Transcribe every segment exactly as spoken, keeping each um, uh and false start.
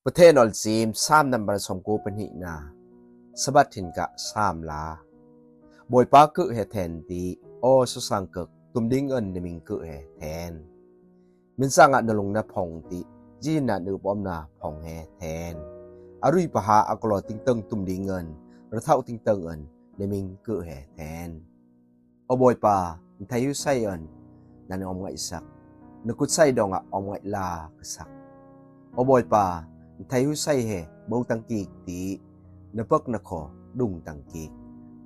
Pathen awlcim, Sam nambar sawmkua pahnihna. Sabbath hin ka sam la. Bawipa keuh he then ti, aw sasang kek, tum ding un na ming keuh he then. Min sangah na lung na phong ti, zi in na upomna phong he then. A rui paha a kolaw tingteng tum ding un, rathauh tingteng un na ming keuh he then. Aw Bawipa, na thei husai un na om ngaihsak, na kutsai dongah om ngaih la ka sak. Aw Bawipa, na thei husai he bo tangkik ti, na pekna khaw dung tangkik.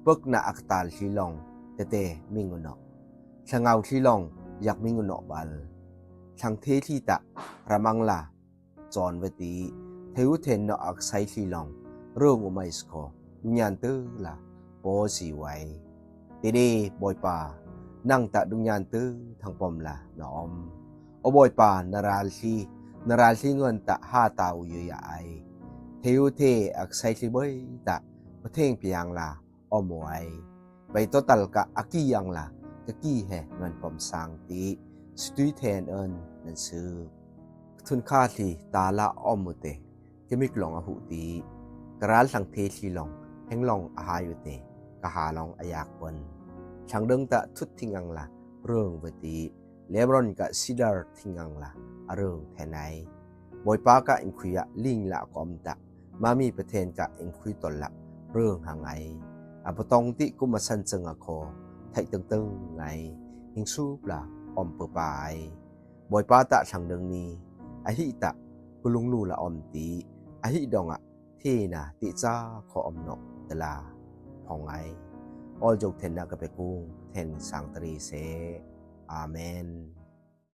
Pekna a ka tal hli long tete ming unawh, thlangau hli long yak ming unawh bal. Thlangthe hli tah ramang la cawn ve ti, thei uh then nawh a ka sai hli long, rung uh mai sikhaw, dungyan te la paw si uh ai. Tede Bawipa, nang tah dungyan te thangpom la na om. Aw Bawipa, na ral hli, na ral hli ngon tah hata uh yoi a ai. Thei uh the a ka sai hli boi tah, patheng piang la om uh ai. Pai tawh tal ka a ki ang la, ka ki he man pom sang ti, situi then un nan suk. Ka thun kha hli ta la om uh te, ka mik long a huh ti, ka ral thlangthe hli long, heng long a hai uh te, ka ha long a yak pon. Thlangdeng tah thut thing ang la, rung ve ti, Lebanon ka sidar thing ang la, a rung then ai. Bawipa ka ingkhui ah ling la ka om tah, mami Pathen ka ingkhui tol la, rung hang ai. A patong ti kum a san ceng a khaw, thaih tengteng ngai, hing sup la om peupa ai. Bawipa tah thlangdeng ni, ahi tah, kulungnu la om ti, ahi dongah, thina ti ca khaw om nawh te la, phong ai. Awl jok thenna ka pekung, then sang tari se. Amen.